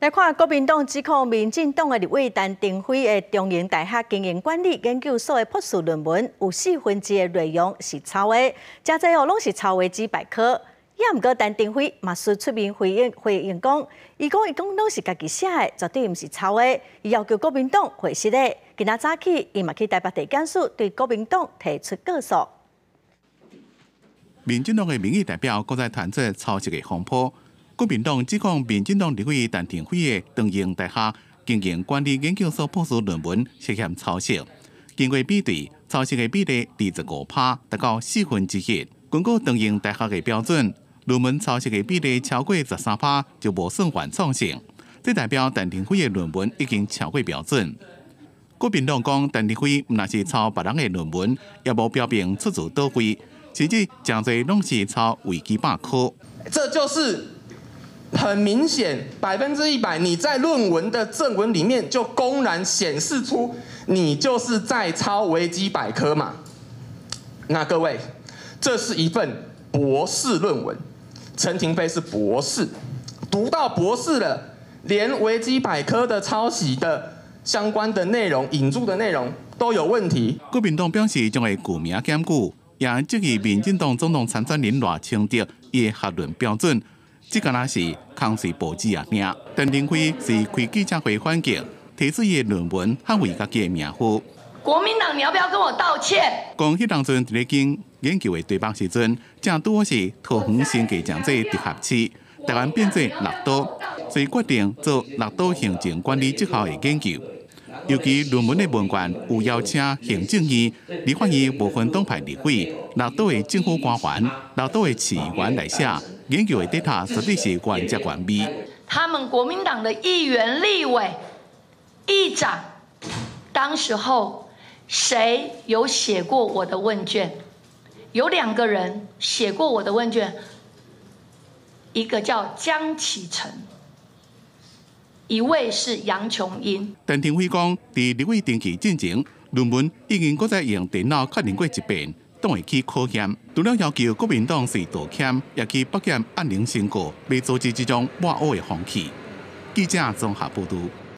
來看國民黨指控民進黨的立委陳亭妃的中興大學經營管理研究所的博士論文有四分之一的內容是抄的，誠濟哦攏是抄維基百科。也毋過陳亭妃嘛是出面回應回應講，伊講伊講攏是家己寫的，絕對毋是抄的。伊要求國民黨回實的。今仔早起，伊嘛去台北地檢署對國民黨提出告訴。民進黨的民意代表閣再傳出抄襲的風波。國民黨指控民進黨立委陳亭妃的長榮大學經營管理研究所博士論文涉嫌抄襲，經過比對，抄襲的比例25%，達到四分之一。根據長榮大學的標準，論文抄襲的比例超過13%就無算原創性，這代表陳亭妃的論文已經超過標準。國民黨講陳亭妃毋但是抄別人的論文，也無標明出自佗位，甚至誠濟攏是抄維基百科。這就是很明顯，100%，你在論文的正文裡面就公然顯示出你就是在抄維基百科嘛。那各位，這是一份博士論文，陳亭妃是博士，讀到博士了，連維基百科的抄襲的相關的內容、引注的內容都有問題。國民黨表示將會具名檢舉，也質疑民進黨總統參選人賴清德伊的學論標準。這敢若是空喙報紙仔爾。陳亭妃是開記者會反擊，提出伊的論文捍衛家己的名號。國民黨，你要不要跟我道歉？講彼當陣佇咧經研究的題目時陣，正拄好是桃園新界講做直轄市，台灣變做六都，所以決定做六都行政管理績效的研究。尤其論文的文件有邀請行政院、立法院無分黨派立委、六都的政府官員、六都的市議員來寫。研究的 data 絕對是原汁原味。他們國民黨的議員、立委、議長，當時候誰有寫過我的問卷？有兩個人寫過我的問卷，一個叫江啟臣，一位是楊瓊英。陳亭妃講，佇立委登記進前，論文已經閣再用電腦確認過一遍，當會去考驗。除了要求國民黨是道歉，也去北檢按鈴申告，欲阻止這種抹黑的風氣。記者綜合報導。